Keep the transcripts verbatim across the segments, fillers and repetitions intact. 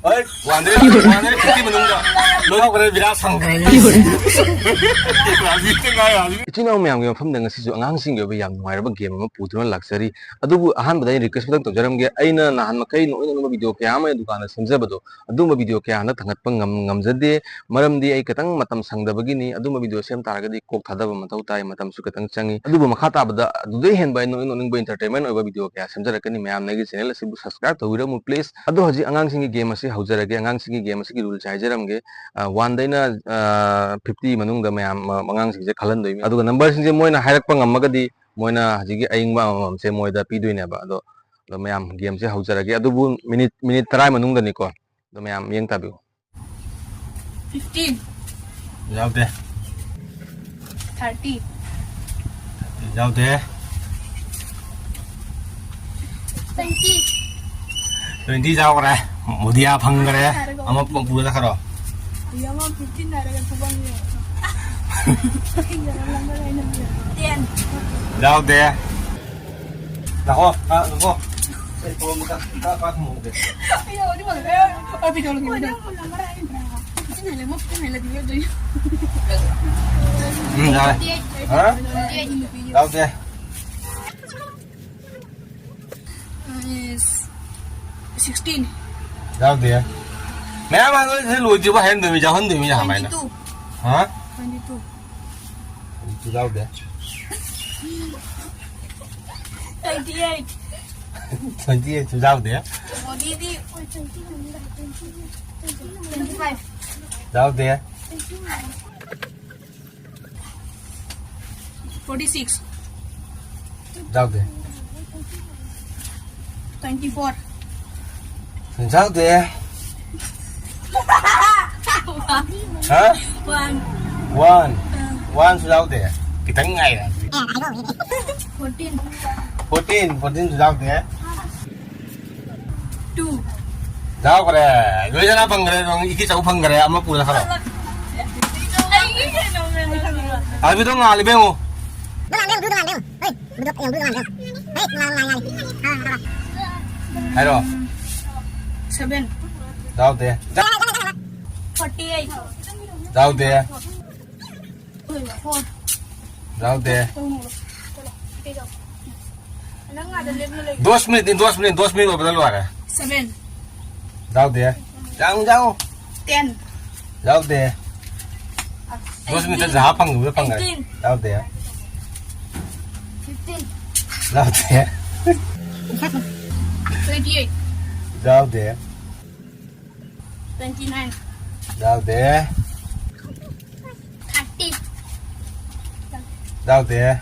ꯍꯣꯏ, ꯋꯥꯟꯗꯩ, ꯋꯥꯟꯗꯩ ꯐꯤꯐꯇꯤ ꯃꯅꯨꯡꯗ ꯂꯣꯏꯍꯧꯈ꯭ꯔꯦ, ꯕꯤꯔꯥ ꯁꯪꯈ꯭ꯔꯦ꯫ ꯔꯥꯖꯤꯕꯇ ꯉꯥꯏ, ꯔꯥꯖꯤꯕ꯫ ꯏꯆꯤꯟ ꯏꯅꯥꯎ ꯃꯌꯥꯝꯒꯤ ꯃꯐꯝꯗ ꯉꯁꯤꯁꯨ ꯑꯉꯥꯡꯁꯤꯡꯒꯤ ꯑꯣꯏꯕ ꯌꯥꯝ ꯅꯨꯡꯉꯥꯏꯔꯕ ꯒꯦꯝ ꯑꯃ ꯄꯨꯗꯨꯅ ꯂꯥꯛꯆꯔꯤ꯫ ꯑꯗꯨꯕꯨ ꯑꯍꯥꯟꯕꯗ ꯑꯩ ꯔꯤꯀ꯭ꯋꯦꯁ ꯈꯤꯇꯪ ꯇꯧꯖꯔꯝꯒꯦ꯫ ꯑꯩꯅ ꯅꯍꯥꯟ ꯃꯈꯩ ꯅꯣꯛꯅꯤꯡ ꯅꯣꯛꯅꯤꯡꯕ ꯚꯤꯗꯤꯑꯣ ꯀꯌꯥ ꯑꯃ ꯑꯩ ꯗꯨꯀꯥꯟꯗ ꯁꯦꯝꯖꯕꯗꯣ, ꯑꯗꯨꯝꯕ ꯚꯤꯗꯤꯑꯣ ꯀꯌꯥ ꯍꯟꯗꯛ ꯊꯥꯡꯒꯠꯄ ꯉꯝ-, ꯉꯝꯖꯗꯦ꯫ ꯃꯔꯝꯗꯤ ꯑꯩ ꯈꯤꯇꯪ ꯃꯇꯝ ꯁꯪꯗꯕꯒꯤꯅꯤ꯫ ꯑꯗꯨꯝꯕ ꯚꯤꯗꯤꯑꯣ ꯁꯦꯝ ꯇꯥꯔꯒꯗꯤ ꯀꯣꯛ ꯊꯥꯗꯕ ꯃꯊꯧ ꯇꯥꯏ, ꯃꯇꯝꯁꯨ ꯈꯤꯇꯪ ꯆꯪꯉꯤ꯫ ꯑꯗꯨꯕꯨ ꯃꯈꯥ ꯇꯥꯕꯗ ꯑꯗꯨꯗꯩ ꯍꯦꯟꯕ ꯑꯩ ꯅꯣꯛꯅꯤꯡ ꯅꯣꯛꯅꯤꯡꯕ entertainment ꯑꯣꯏꯕ ꯚꯤꯗꯤꯑꯣ ꯀꯌꯥ ꯁꯦꯝꯖꯔꯛꯀꯅꯤ꯫ ꯃꯌꯥꯝꯅ ꯑꯩꯒꯤ ꯆꯦꯅꯦꯜ ꯑꯁꯤꯕꯨ subscribe ꯇꯧꯕꯤꯔꯝꯃꯨ, please꯫ ꯑꯗꯣ ꯍꯧꯖꯤꯛ ꯑꯉꯥꯡꯁꯤꯡꯒꯤ ꯒꯦꯝ ꯑꯁꯤ ꯍꯧꯖꯔꯒꯦ꯫ ꯑꯉꯥꯡꯁꯤꯡꯒꯤ ꯒꯦꯝ ꯑꯁꯤꯒꯤ ꯔꯨꯜꯁꯦ ꯍꯥꯏꯖꯔꯝꯒꯦ꯫ ꯑ, ꯋꯥꯟꯗꯩꯅ, ꯑ, ꯐꯤꯐꯇꯤ ꯃꯅꯨꯡꯗ ꯃꯌꯥꯝ, ꯑ, ꯑꯉꯥꯡꯁꯤꯡꯁꯦ ꯈꯜꯍꯟꯗꯣꯏꯅꯤ꯫ ꯑꯗꯨꯒ ꯅꯝꯕꯔꯁꯤꯡꯁꯦ ꯃꯣꯏꯅ ꯍꯥꯏꯔꯛꯄ ꯉꯝꯃꯒꯗꯤ ꯃꯣꯏꯅ ꯍꯧꯖꯤꯛꯀꯤ ꯑꯏꯪꯕ ꯑꯃꯃꯝꯁꯦ ꯃꯣꯏꯗ ꯄꯤꯗꯣꯏꯅꯦꯕ꯫ ꯑꯗꯣ, ꯑꯗꯣ ꯃꯌꯥꯝ ꯒꯦꯝꯁꯦ ꯍꯧꯖꯔꯒꯦ꯫ ꯑꯗꯨꯕꯨ ꯃꯤꯅꯤꯠ, ꯃꯤꯅꯤꯠ ꯇꯔꯥ ꯃꯅꯨꯡꯗꯅꯤꯀꯣ꯫ ꯑꯗꯣ ꯃꯌꯥꯝ ꯌꯦꯡ ꯇꯥꯕꯤꯌꯨ꯫ ꯐꯤꯐꯇꯤꯟ꯫ ꯌꯥꯎꯗꯦ꯫ ꯊꯥꯔꯇꯤ꯫ ꯌꯥꯎꯗꯦ꯫ ꯇ꯭ꯋꯦꯟꯇꯤ꯫ ꯇ꯭ꯋꯦꯟꯇꯤ ꯌꯥꯎꯈ꯭ꯔꯦ꯫ ꯃꯣꯗꯤꯌꯥ ꯐꯪꯈ꯭ꯔꯦ꯫ ꯑꯃ ꯄꯨꯔ ꯆꯠꯈ꯭ꯔꯣ꯫ ꯇꯦꯟ꯫ ꯌꯥꯎꯗꯦ꯫ ꯂꯥꯛꯑꯣ, ꯑ, ꯂꯥꯛꯑꯣ꯫ ꯑꯩ ꯐꯣꯟ ꯑꯃ ꯀ-, ꯀ-, ꯀ-, ꯊꯝꯃꯨꯒꯦ꯫ ꯎꯝ, ꯌꯥꯔꯦ꯫ ꯍꯥ? ꯌꯥꯎꯗꯦ꯫ ꯁꯤꯛꯁꯇꯤꯟ꯫ ꯌꯥꯎꯗꯦ꯫ ꯃꯌꯥꯝ ꯍꯥꯏꯕꯁꯤ ꯂꯣꯏꯗ꯭ꯔꯤꯕ ꯍꯥꯏꯍꯟꯗꯣꯏꯃꯤ, ꯌꯥꯎꯍꯟꯗꯣꯏꯃꯤ ꯀꯃꯥꯏꯅ? Twenty two. ꯍꯥ? Twenty two. ꯇ꯭ꯋꯦꯟꯇꯤ ꯇꯨ ꯌꯥꯎꯗꯦ꯫ Twenty eight. ꯇ꯭ꯋꯦꯟꯇꯤ ꯑꯩꯠꯁꯨ ꯌꯥꯎꯗꯦ꯫ ꯃꯣꯗꯤꯗꯤ꯫ Twenty five. ꯌꯥꯎꯗꯦ꯫ Forty six. ꯌꯥꯎꯗꯦ꯫ Twenty four. ꯌꯥꯎꯗꯦ꯫ ꯍꯥ? ꯋꯥꯟ꯫ ꯋꯥꯟ꯫ ꯋꯥꯟꯁꯨ ꯌꯥꯎꯗꯦ꯫ ꯈꯤꯇꯪ ꯉꯥꯏꯔꯦ꯫ ꯐꯣꯔꯇꯤꯟ꯫ ꯐꯣꯔꯇꯤꯟ, ꯐꯣꯔꯇꯤꯟꯁꯨ ꯌꯥꯎꯗꯦ꯫ ꯇꯨ꯫ ꯌꯥꯎꯈ꯭ꯔꯦ꯫ ꯂꯣꯏꯅ ꯐꯪꯈ꯭ꯔꯦ꯫ ꯅꯪ ꯏꯀꯤ ꯆꯧ ꯐꯪꯈ꯭ꯔꯦ꯫ ꯑꯃ ꯄꯨꯔ ꯆꯠꯈ꯭ꯔꯣ꯫ ꯑꯩꯒꯤ ꯀꯩꯅꯣ ꯃꯦꯟ ꯈꯪꯕ꯭ꯔꯥ? ꯑꯕꯤꯗꯣ ꯉꯥꯜꯂꯤ ꯏꯕꯦꯝꯉꯣ꯫ ꯍꯥꯏꯔꯣ꯫ ꯁꯚꯦꯟ꯫ ꯌꯥꯎꯗꯦ꯫ Forty eight. ꯌꯥꯎꯗꯦ꯫ ꯌꯥꯎꯗꯦ꯫ Dose minute, dose minute, dose minute ꯑꯣꯏꯕꯗ ꯂꯣꯏꯔꯦ꯫ Seven. ꯌꯥꯎꯗꯦ꯫ ꯌꯥꯎ, ꯌꯥꯎ꯫ Ten. ꯌꯥꯎꯗꯦ꯫ ꯗꯣꯁ ꯃꯤꯅꯤꯠꯇ ꯖꯍꯥ ꯐꯪꯕꯗ ꯐꯪꯉꯦ꯫ Eighteen. ꯌꯥꯎꯗꯦ꯫ Fifteen. ꯌꯥꯎꯗꯦ꯫ Twenty eight. ꯌꯥꯎꯗꯦ꯫ Twenty nine. ꯌꯥꯎꯗꯦ꯫ Thirty. ꯌꯥꯎꯗꯦ꯫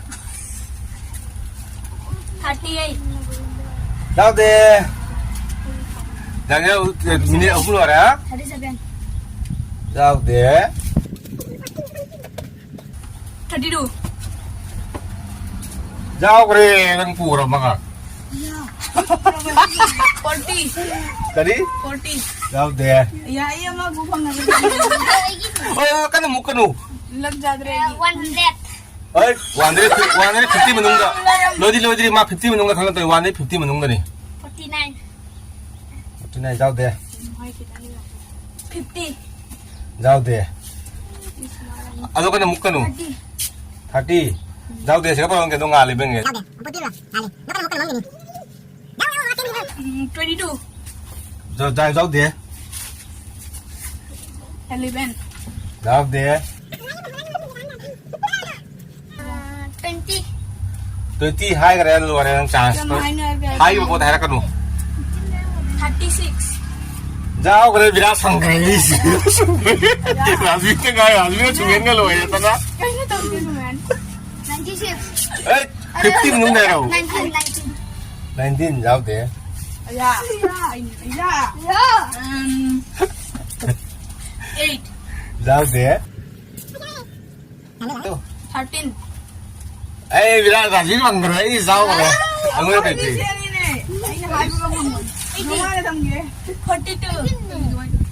Thirty eight. ꯌꯥꯎꯗꯦ꯫ ꯗꯥꯅꯤꯌꯦꯜ, ꯃꯤꯅꯤꯠ ꯑꯍꯨꯝ ꯂꯣꯏꯔꯦ꯫ Thirty seven. ꯌꯥꯎꯗꯦ꯫ Thirty two. ꯌꯥꯎꯈ꯭ꯔꯦ, ꯅꯪ ꯄꯨꯈ꯭ꯔ ꯃꯉꯥ꯫ Forty. ꯀꯔꯤ? Forty. ꯌꯥꯎꯗꯦ꯫ ꯌꯥꯏꯌꯦ, ꯑꯃꯕꯨ ꯐꯪꯉꯕꯅꯤ꯫ ꯑꯣ, ꯀꯟꯅ ꯃꯨꯛꯀꯅꯨ꯫ ꯂꯛ ꯆꯥꯗ꯭ꯔꯦ ꯑꯩꯒꯤ꯫ One hundred. ꯍꯣꯏ, one hundred, one hundred fifty ꯃꯅꯨꯡꯗ꯫ ꯂꯣꯏꯗꯤ ꯂꯣꯏꯗ꯭ꯔꯤ, ꯃꯥ ꯐꯤꯐꯇꯤ ꯃꯅꯨꯡꯗ ꯈꯜꯂꯛꯇꯣꯏ, ꯋꯥꯟ ꯍꯟꯗ꯭ꯔꯦꯠ ꯐꯤꯐꯇꯤ ꯃꯅꯨꯡꯗꯅꯤ꯫ Forty nine. ꯐꯤꯐꯇꯤ ꯅꯥꯏꯟ ꯌꯥꯎꯗꯦ꯫ Fifty. ꯌꯥꯎꯗꯦ꯫ ꯑꯗꯣ ꯀꯟꯅ ꯃꯨꯛꯀꯅꯨ꯫ Thirty. ꯊꯥꯔꯇꯤ꯫ ꯌꯥꯎꯗꯦ, ꯁꯤꯒ ꯇꯧꯔꯝꯒꯦ, ꯑꯗꯣ ꯉꯥꯜꯂꯤ ꯕꯦꯡꯒꯦ꯫ ꯎꯝ, twenty two. ꯌꯥꯎ-, ꯌꯥꯎ-, ꯌꯥꯎꯗꯦ꯫ Eleven. ꯌꯥꯎꯗꯦ꯫ Uh, twenty. ꯇ꯭ꯋꯦꯟꯇꯤ ꯍꯥꯏꯈ꯭ꯔꯦ, ꯂꯣꯏꯔꯦ ꯅꯪ ꯆꯥꯟꯁ꯫ ꯌꯥꯝ ꯍꯥꯏꯅꯔꯒꯦ꯫ ꯍꯥꯏꯈꯤꯕ ꯄꯣꯠꯇ ꯍꯥꯏꯔꯛꯀꯅꯨ꯫ Thirty six. ꯌꯥꯎꯈ꯭ꯔꯦ, ꯕꯤꯔꯥꯖ ꯐꯪꯈ꯭ꯔꯦ꯫ ꯔꯥꯖꯕꯤꯔꯇ ꯉꯥꯏ, ꯔꯥꯖꯕꯤꯔ ꯁꯨꯡꯍꯦꯟꯒ ꯂꯣꯏꯔꯦꯗꯅ꯫ ꯀꯩꯅꯣ ꯇꯧꯗꯣꯏꯅꯣ, man? Ninety six. ꯑꯦ, ꯐꯤꯐꯇꯤ ꯃꯅꯨꯡꯗ ꯍꯥꯏꯔꯛꯎ꯫ Nineteen. Nineteen. ꯅꯥꯏꯟꯇꯤꯟ ꯌꯥꯎꯗꯦ꯫ ꯑꯌꯥ꯫ ꯑꯩꯅ, ꯑꯌꯥ꯫ Um, eight. ꯌꯥꯎꯗꯦ꯫ Thirteen. ꯑꯩ ꯕꯤꯔꯥꯖ, ꯔꯥꯖꯕꯤꯔ ꯐꯪꯈ꯭ꯔꯦ, ꯑꯩ ꯌꯥꯎꯈ꯭ꯔꯦ꯫ ꯑꯩꯉꯣꯟꯗ ꯀꯩ ꯄꯤ? ꯁꯦꯅꯤꯅꯦ꯫ ꯑꯩꯅ ꯍꯥꯏꯕꯒ ꯐꯪꯕꯅꯤ꯫ ꯅꯨꯡꯉꯥꯏꯅ ꯊꯝꯒꯦ꯫ Forty two.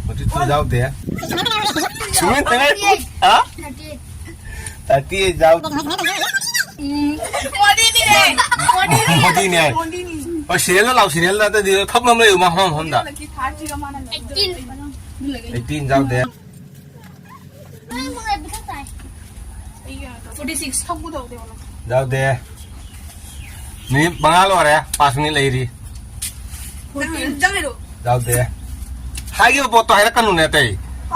ꯐꯣꯔꯇꯤ ꯇꯨ ꯌꯥꯎꯗꯦ꯫ ꯁꯨꯃꯥꯏꯅ ꯇꯧꯔꯦ꯫ ꯍꯥ? Thirty eight. ꯊꯥꯔꯇꯤ ꯑꯩꯠ ꯌꯥꯎꯗꯦ꯫ ꯎꯝ, ꯃꯣꯗꯤꯅꯤꯅꯦ꯫ ꯃꯣꯗꯤꯅꯤ꯫ ꯃꯣꯗꯤꯅꯦ꯫ ꯃꯣꯗꯤꯅꯤ꯫ ꯍꯣꯏ, serial ꯂꯥꯎ, serial ꯅꯠꯇ꯭ꯔꯗꯤ ꯐꯝ ꯐꯝ ꯂꯩꯌꯨ, ꯃꯐꯝ ꯑꯃꯗ꯫ ꯑꯩꯠꯇꯤꯟ꯫ ꯑꯩꯠꯇꯤꯟ ꯌꯥꯎꯗꯦ꯫ ꯐꯣꯔꯇꯤ ꯁꯤꯛꯁ ꯊꯛꯄꯗꯧꯗꯦ꯫ ꯌꯥꯎꯗꯦ꯫ ꯃꯤꯅꯤꯠ ꯃꯉꯥ ꯂꯣꯏꯔꯦ, ꯄꯥꯁ ꯃꯤꯅꯤꯠ ꯂꯩꯔꯤ꯫ ꯐꯣꯔꯇꯤꯟ ꯆꯪꯉꯤꯔꯣ? ꯌꯥꯎꯗꯦ꯫ ꯍꯥꯏꯈꯤꯕ ꯄꯣꯠꯇꯣ ꯍꯥꯏꯔꯛꯀꯅꯨꯅꯦ, ꯑꯇꯩ꯫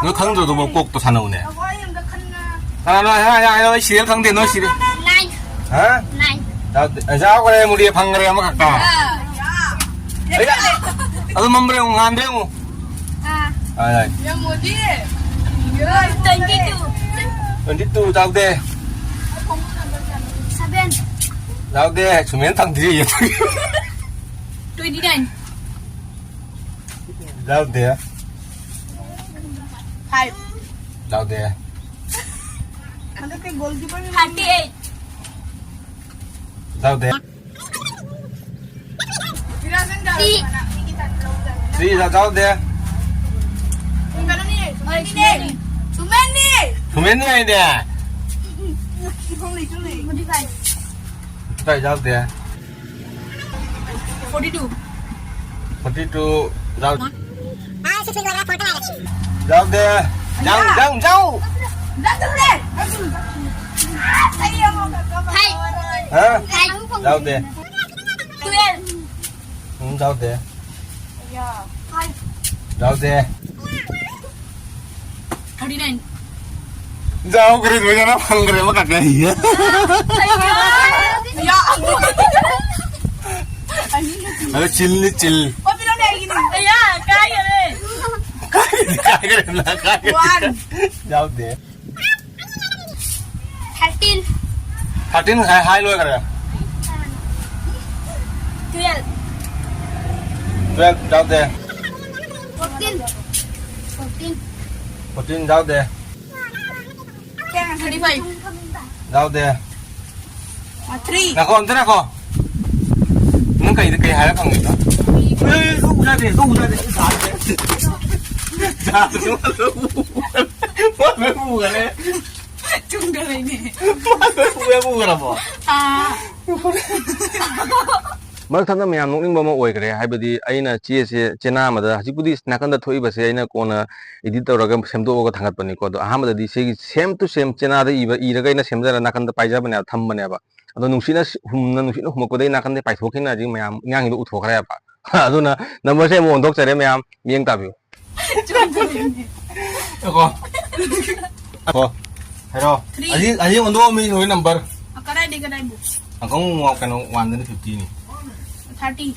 ꯅꯣꯏ ꯈꯪꯗ꯭ꯔꯗꯨꯕꯨ ꯀꯣꯛꯇꯣ ꯁꯥꯟꯅꯧꯅꯦ꯫ ꯑꯩꯈꯣꯏ ꯑꯝꯇ ꯈꯟꯅ ꯀꯅꯥꯅꯣ? ꯍꯥꯏꯔꯣ, ꯍꯥꯏꯔꯣ, ꯍꯥꯏꯔꯣ, ꯑꯩ serial ꯈꯪꯗꯦ, ꯅꯣꯏ serial꯫ ꯅꯥꯏꯟ꯫ ꯍꯥ? ꯅꯥꯏꯟ꯫ ꯌꯥꯎꯗꯦ꯫ ꯑꯦ, ꯌꯥꯎꯈ꯭ꯔꯦ, ꯃꯨꯂꯤ ꯐꯪꯈ꯭ꯔꯦ ꯑꯃꯈꯛꯇ꯫ ꯑꯥ꯫ ꯑꯩ, ꯑꯗꯨ ꯃꯝꯕ꯭ꯔꯦ ꯑꯃꯨꯛ, ꯉꯥꯟꯗ꯭ꯔꯦ ꯑꯃꯨꯛ꯫ ꯑꯥ꯫ ꯍꯣꯏ, ꯍꯣꯏ꯫ ꯌꯥꯝ ꯃꯣꯗꯤ꯫ Twenty two. ꯇ꯭ꯋꯦꯟꯇꯤ ꯇꯨ ꯌꯥꯎꯗꯦ꯫ ꯁꯚꯦꯟ꯫ ꯌꯥꯎꯗꯦ, ꯁꯨꯃꯦꯟ ꯊꯝꯗ꯭ꯔꯤ꯫ Twenty nine. ꯌꯥꯎꯗꯦ꯫ ꯐꯥꯏꯚ꯫ ꯌꯥꯎꯗꯦ꯫ ꯍꯟꯗꯛꯇꯤ goalkeeper ꯊꯥꯔꯇꯤ ꯑꯩꯠ꯫ ꯌꯥꯎꯗꯦ꯫ ꯊ꯭ꯔꯤ꯫ ꯊ꯭ꯔꯤ ꯌꯥꯎꯗꯦ꯫ ꯁꯨꯃꯦꯟꯅꯤ꯫ ꯁꯨꯃꯦꯟꯅꯤ ꯍꯥꯏꯅꯦ꯫ Forty five. ꯌꯥꯎꯗꯦ꯫ Forty two. ꯐꯣꯔꯇꯤ ꯇꯨ ꯌꯥꯎ-, ꯌꯥꯎꯗꯦ꯫ ꯌꯥꯎ, ꯌꯥꯎ, ꯌꯥꯎ꯫ ꯐꯥꯏꯚ꯫ ꯍꯥ? ꯐꯥꯏꯚ꯫ ꯌꯥꯎꯗꯦ꯫ ꯇꯨꯋꯦꯜꯚ꯫ ꯎꯝ, ꯌꯥꯎꯗꯦ꯫ ꯐꯥꯏꯚ꯫ ꯌꯥꯎꯗꯦ꯫ Thirty nine. ꯌꯥꯎꯈ꯭ꯔꯦ, ꯂꯣꯏꯅ ꯐꯪꯈ꯭ꯔꯦ, ꯑꯃꯈꯛꯇ꯫ ꯑꯗꯣ ꯆꯤꯜꯅꯤ, ꯆꯤꯜ꯫ ꯑꯣ, ꯄꯤꯔꯝꯃꯦ ꯑꯩꯒꯤꯅꯦ꯫ ꯑꯌꯥ, ꯀꯥꯏꯈꯔꯦ꯫ ꯀꯥꯏꯈ꯭ꯔꯦ, ꯀꯥꯏꯈ꯭ꯔꯦ꯫ ꯋꯥꯟ꯫ ꯌꯥꯎꯗꯦ꯫ ꯊꯥꯔꯇꯤꯟ꯫ ꯊꯥꯔꯇꯤꯟ ꯍꯥꯏ, ꯍꯥꯏ ꯂꯣꯏꯈ꯭ꯔꯦ꯫ ꯇꯨꯋꯦꯜꯚ꯫ ꯇꯨꯋꯦꯜꯚ ꯌꯥꯎꯗꯦ꯫ ꯐꯣꯔꯇꯤꯟ꯫ ꯐꯣꯔꯇꯤꯟ꯫ ꯐꯣꯔꯇꯤꯟ ꯌꯥꯎꯗꯦ꯫ Thirty five. ꯌꯥꯎꯗꯦ꯫ ꯊ꯭ꯔꯤ꯫ ꯉꯥꯏꯈꯣ, ꯑꯝꯇ ꯉꯥꯏꯈꯣ꯫ ꯅꯪ ꯀꯩꯗ, ꯀꯩ ꯍꯥꯏꯔ ꯐꯪꯉꯤꯅꯣ? ꯑꯦ, ꯂꯧ ꯆꯥꯗꯦ, ꯂꯧ ꯆꯥꯗꯦ, ꯆꯥꯗꯦ꯫ ꯆꯥꯗꯦ, ꯃꯥ ꯂꯣꯏ ꯎꯈ꯭ꯔꯦ꯫ ꯃꯥ ꯂꯣꯏ ꯎꯈ꯭ꯔꯦ꯫ ꯆꯨꯝꯗꯕꯩꯅꯦ꯫ ꯃꯥ ꯂꯣꯏ ꯎꯈ꯭ꯔꯦ, ꯎꯈ꯭ꯔꯕꯣ? ꯑꯥ꯫ ꯃꯔꯛ ꯊꯠꯅ ꯃꯌꯥꯝ ꯅꯣꯛꯅꯤꯡꯕ ꯑꯃ ꯑꯣꯏꯈ꯭ꯔꯦ꯫ ꯍꯥꯏꯕꯗꯤ ꯑꯩꯅ ꯆꯦꯁꯦ, ꯆꯦꯅꯥ ꯑꯃꯗ, ꯍꯧꯖꯤꯛꯄꯨꯗꯤ ꯅꯥꯀꯟꯗ ꯊꯣꯛꯏꯕꯁꯦ ꯑꯩꯅ ꯀꯣꯟꯅ edit ꯇꯧꯔꯒ ꯁꯦꯝꯗꯣꯛꯑꯒ ꯊꯥꯡꯒꯠꯄꯅꯤꯀꯣ꯫ ꯑꯗꯣ ꯑꯍꯥꯟꯕꯗꯗꯤ ꯁꯤꯒꯤ same to same ꯆꯦꯅꯥꯗ ꯏꯕ, ꯏꯔꯒ ꯑꯩꯅ ꯁꯦꯝꯖꯔ ꯅꯥꯀꯟꯗ ꯄꯥꯏꯖꯕꯅꯦꯕ, ꯊꯝꯕꯅꯦꯕ꯫ ꯑꯗꯣ ꯅꯨꯡꯁꯤꯠꯅ ꯍꯨꯝꯅ, ꯅꯨꯡꯁꯤꯠꯅ ꯍꯨꯝꯃꯛꯄꯗꯒꯤ ꯅꯥꯀꯟꯗ ꯄꯥꯏꯊꯣꯛꯈꯤꯅ ꯍꯧꯖꯤꯛ ꯃꯌꯥꯝ ꯏꯉꯥꯡꯒꯤꯗꯣ ꯎꯊꯣꯛꯈ꯭ꯔꯦꯕ꯫ ꯑꯗꯨꯅ number ꯁꯦ ꯑꯃꯨꯛ ꯑꯣꯟꯊꯣꯛꯆꯔꯦ ꯃꯌꯥꯝ, ꯃꯤꯠꯌꯦꯡ ꯇꯥꯕꯤꯌꯨ꯫ ꯉꯥꯏꯈꯣ꯫ ꯉꯥꯏꯈꯣ꯫ ꯍꯥꯏꯔꯣ꯫ Three. ꯑꯁꯤ, ꯑꯁꯤ ꯑꯣꯟꯊꯣꯛꯑꯝꯃꯤ ꯅꯣꯏ number꯫ ꯀꯗꯥꯏꯗꯩ ꯀꯗꯥꯏꯕꯨ? ꯑꯪꯀꯜ ꯀꯩꯅꯣ, one ꯗꯩꯅ fifty ꯅꯤ꯫ Thirty꯫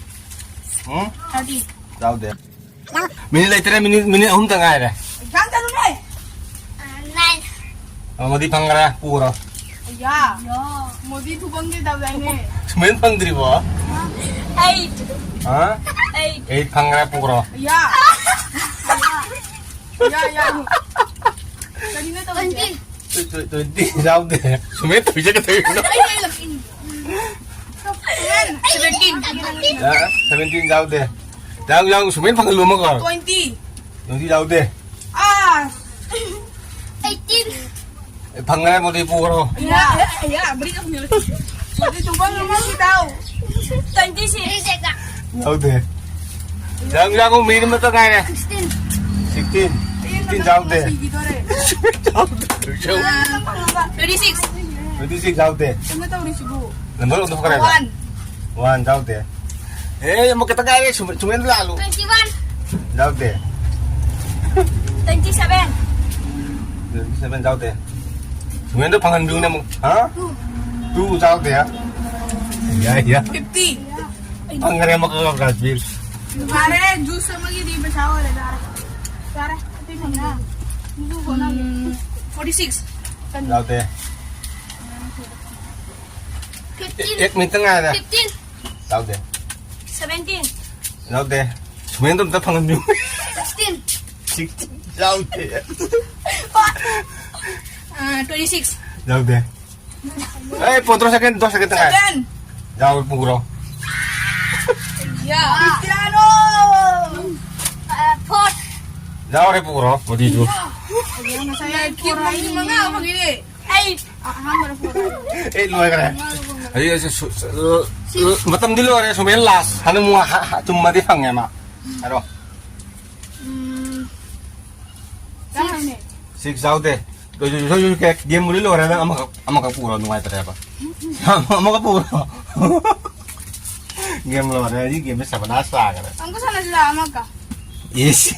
ꯎꯝ? Thirty꯫ ꯌꯥꯎꯗꯦ꯫ Minute ꯂꯩꯇ꯭ꯔꯦ, minute, minute ꯑꯍꯨꯝꯇ ꯉꯥꯏꯔꯦ꯫ ꯌꯥꯝ ꯆꯠꯂꯨꯅꯦ꯫ ꯑ, ꯃꯣꯗꯤ ꯐꯪꯈ꯭ꯔꯦ, ꯄꯨꯈ꯭ꯔꯣ꯫ ꯑꯌꯥ꯫ ꯃꯣꯗꯤ ꯊꯨꯕꯪꯒꯦ ꯇꯧꯗꯥꯏꯅꯦ꯫ ꯁꯨꯃꯦꯟ ꯐꯪꯗ꯭ꯔꯤꯕꯣ? Eight꯫ ꯍꯥ? Eight꯫ Eight ꯐꯪꯈ꯭ꯔꯦ, ꯄꯨꯈ꯭ꯔꯣ꯫ ꯑꯌꯥ꯫ ꯑꯌꯥ, ꯑꯌꯥ꯫ ꯀꯔꯤꯅꯣ ꯇꯧꯔꯤꯁꯦ? Twenty꯫ Twenty ꯌꯥꯎꯗꯦ꯫ ꯁꯨꯃꯦꯟ ꯇꯧꯏꯁꯦ ꯀꯩꯗꯧꯔꯤꯅꯣ? ꯑꯩ, ꯑꯩ ꯂꯧꯁꯤꯟ-, Seventeen꯫ ꯑ, seventeen ꯌꯥꯎꯗꯦ꯫ ꯌꯥꯎ, ꯌꯥꯎ, ꯁꯨꯃꯦꯟ ꯐꯪꯍꯜꯂꯨ ꯑꯃꯒ꯫ Twenty꯫ Twenty ꯌꯥꯎꯗꯦ꯫ ꯑꯥ꯫ Eighteen꯫ ꯑꯦ, ꯐꯪꯉꯦ, ꯃꯣꯗꯤ ꯄꯨꯈ꯭ꯔꯣ꯫ ꯌꯥ, ꯌꯥ, ꯕ꯭ꯔꯤꯛ ꯑꯃ ꯌꯥꯎꯔꯛꯀꯦ꯫ ꯃꯣꯗꯤ ꯇꯨꯕ ꯉꯝꯃꯣꯏ ꯇꯥꯎ꯫ Twenty six꯫ ꯌꯥꯎꯗꯦ꯫ ꯌꯥꯎ, ꯌꯥꯎ, ꯃꯤꯅꯤꯠ ꯑꯃꯇ ꯉꯥꯏꯔꯦ꯫ Sixteen꯫ Sixteen꯫ Sixteen ꯌꯥꯎꯗꯦ꯫ ꯁꯤꯈꯤꯗꯣꯔꯦ꯫ Twenty six꯫ Twenty six ꯌꯥꯎꯗꯦ꯫ ꯀꯩꯅꯣ ꯇꯧꯔꯤꯁꯤꯕꯨ? Number ꯑꯣꯟꯊꯣꯛꯈ꯭ꯔꯦꯕ? One꯫ One ꯌꯥꯎꯗꯦ꯫ ꯑꯦ, ꯑꯃꯨꯛ ꯈꯛꯇ ꯉꯥꯏꯔꯦ, ꯁꯨꯝ-, ꯁꯨꯃꯦꯟ ꯂꯥꯛꯍꯜꯂꯨ꯫ Twenty one꯫ ꯌꯥꯎꯗꯦ꯫ Twenty seven꯫ Twenty seven ꯌꯥꯎꯗꯦ꯫ ꯁꯨꯃꯦꯟꯗꯣ ꯐꯪꯍꯟꯕꯤꯌꯨꯅꯦ ꯑꯃꯨꯛ꯫ ꯍꯥ? Two꯫ Two ꯌꯥꯎꯗꯦ꯫ ꯌꯥꯏ, ꯌꯥꯏ꯫ Fifty꯫ ꯐꯪꯈ꯭ꯔꯦ, ꯑꯃꯈꯛ ꯔꯥꯖꯕꯤꯔ꯫ ꯐꯔꯦ, juice ꯑꯃꯒꯤꯗꯤ ꯄꯩꯁꯥ ꯑꯣꯏꯔꯦ, ꯌꯥꯔꯦ꯫ ꯌꯥꯔꯦ, ꯑꯇꯩ ꯐꯪꯉꯦ꯫ ꯎꯝ, forty six꯫ ꯌꯥꯎꯗꯦ꯫ Fifteen꯫ ꯑꯦꯛ ꯃꯤꯅꯤꯠꯇ ꯉꯥꯏꯔꯦ꯫ Fifteen꯫ ꯌꯥꯎꯗꯦ꯫ Seventeen꯫ ꯌꯥꯎꯗꯦ꯫ ꯁꯨꯃꯦꯟꯗꯣ ꯑꯝꯇ ꯐꯪꯍꯟꯕꯤꯌꯨ꯫ Sixteen꯫ Sixteen ꯌꯥꯎꯗꯦ꯫ ꯑꯥ, twenty six꯫ ꯌꯥꯎꯗꯦ꯫ ꯑꯦ, ꯄꯣꯠꯇ꯭ꯔꯣ second, ꯗꯣ second ꯇ ꯉꯥꯏ꯫ Seven꯫ ꯌꯥꯎ, ꯄꯨꯈ꯭ꯔꯣ꯫ ꯌꯥ꯫ Cristiano꯫ ꯑꯥ, four꯫ ꯌꯥꯎꯔꯦ, ꯄꯨꯈ꯭ꯔꯣ, ꯃꯗꯨꯁꯨ꯫ ꯉꯁꯥꯏ four ꯍꯥꯏꯅꯤ꯫ ꯃꯉꯥ ꯐꯪꯉꯤꯅꯦ꯫ Eight꯫ ꯑꯍꯥꯟꯕꯗ four꯫ Eight ꯂꯣꯏꯈ꯭ꯔꯦ꯫ ꯑꯩ ꯑꯩꯁꯦ ꯁꯨ- ꯁꯨ- ꯃꯇꯝꯗꯤ ꯂꯣꯏꯔꯦ, ꯁꯨꯃꯦꯟ ꯂꯥꯁ ꯍꯥꯏꯅ ꯑꯃꯨꯛ ꯍ- ꯍ- ꯆꯨꯝꯃꯗꯤ ꯐꯪꯉꯦ ꯃꯥ꯫ ꯍꯥꯏꯔꯣ꯫ ꯎꯝ, ꯀꯃꯥꯏꯅ? ꯁꯤꯛꯁ ꯌꯥꯎꯗꯦ꯫ ꯂꯣꯏꯁꯨ ꯁꯣꯏꯁꯨ ꯀꯦꯛ ꯒꯦꯝꯕꯨꯗꯤ ꯂꯣꯏꯔꯦ, ꯅꯪ ꯑꯃꯈꯛ ꯑꯃꯈꯛ ꯄꯨꯔꯣ, ꯅꯨꯡꯉꯥꯏꯇ꯭ꯔꯦꯕ꯫ ꯑꯃꯈꯛ ꯄꯨꯔꯣ꯫ ꯒꯦꯝ ꯂꯣꯏꯔꯦ, ꯑꯩꯗꯤ ꯒꯦꯝꯁꯦ ꯁꯕꯅꯥꯁ ꯆꯥꯈ꯭ꯔꯦ꯫ ꯑꯃꯨꯛꯀ ꯁꯥꯟꯅꯁꯤ ꯂꯥꯛꯑꯣ, ꯑꯃꯒ꯫ ꯏꯁ꯫